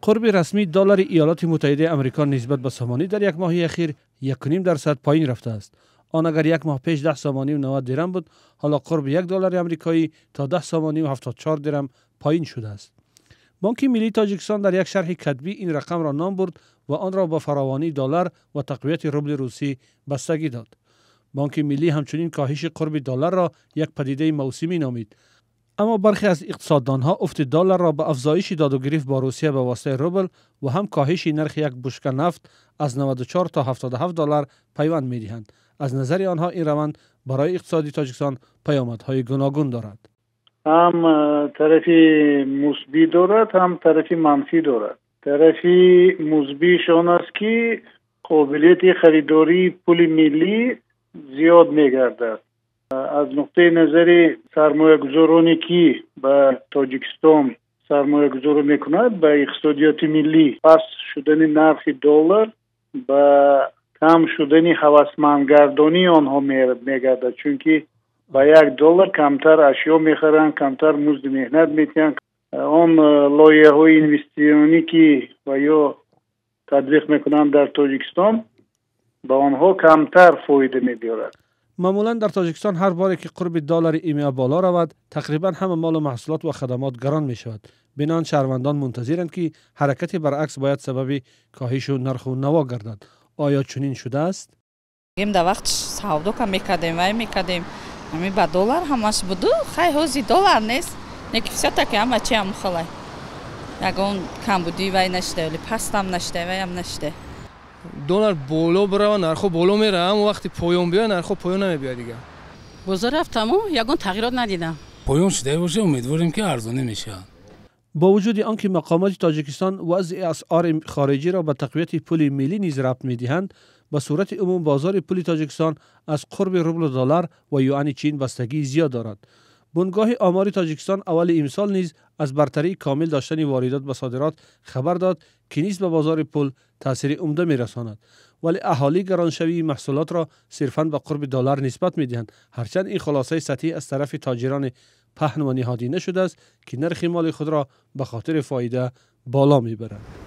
Қурби расмии доллари Иёлоти Муттаҳидаи Амрико нисбат ба сомонӣ дар як моҳи ахир 1,5% поин рафтааст. Он агар як моҳ пеш 10 сомонию 90 дирам буд, ҳоло қурби 1 доллари амрикоӣ то 10 сомонию 74 дирам поин шудааст. Бонки миллии Тоҷикистон дар як шарҳи катбӣ ин рақамро ном бурд ва онро ба фаровонии доллар ва тақвияти рубли русӣ бастагӣ дод. Бонки миллӣ ҳамчунин коҳиши қурби долларро як падидаи мавсимӣ номид. Аммо бархе аз иқтисоддонҳо уфти долларро ба афзоиши додугирифт бо Русия ба воситаи рубл ва ҳам коҳиши нархи як бушка нафт аз 94 то 77 доллар пайванд медиҳанд. Аз назари онҳо ин раванд барои иқтисоди Тоҷикистон паёмадҳои гуногун дорад. Ҳам тарафи мусбӣ дорад, ҳам тарафи манфӣ дорад. Тарафи мусбиаш он аст, ки қобилияти харидории пули миллӣ зиёд мегардад. Аз нуқтаи назари сармоягузороне, ки ба Тоҷикистон сармоягузорӣ мекунад, ба иқтисодиёти миллӣ, паст шудани нархи доллар ба кам шудани ҳавасмандгардонии онҳо мегардад, чунки ба 1 доллар камтар ашё мехаранд, камтар музди меҳнат медиҳанд. Он лоиҳаҳои инвеститсионӣ, ки ва ё татбиқ мекунанд дар Тоҷикистон, ба онҳо камтар фоида мебиёрад. Маъмулан дар Тоҷикистон ҳар боре ки қурби доллари ИМА боло равад, тақрибан ҳама молу маҳсулот ва хадамот гарон мешавад. Биноан шаҳрвандон мунтазиранд, ки ҳаракати баръакс бояд сабаби коҳишу нарху наво гардад. Оё чунин шудааст? Дар вақт савдо ка мекардем, вай мекардем, ҳами ба доллар ҳамаш буду. Хай, ҳози доллар нест, неки всё-таки ҳама чи ҳам хелай, ягон камбудӣ вай нашуда, вале пастам нашуда, вайам нашуда. Доллар боло бирава, нархҳо боло мерава, аммо вақти поён биёяд, нархҳо поён намебиёяд дигар. Бозор рафтаму ягон тағйирот надидам. Поён шуда боша, умедворем, ки арзонӣ мешавад. Бо вуҷуди он ки мақомоти Тоҷикистон вазъи асъори хориҷиро ба тақвияти пули миллӣ низ рабт медиҳанд, ба сурати умум бозори пули Тоҷикистон аз қурби рублу доллар ва юани Чин бастагии зиёд дорад. Бунгоҳи омори Тоҷикистон аввали имсол низ аз бартарии комил доштани воридот ба содирот хабар дод, ки низ ба бозори пул таъсири умда мерасонад. Вале аҳолӣ гароншавии маҳсулотро сирфан ба қурби доллар нисбат медиҳанд, ҳарчанд ин хулосаи сатҳӣ аз тарафи тоҷирони паҳн ва ниҳодина шудааст, ки нархи моли худро ба хотири фоида боло мебаранд.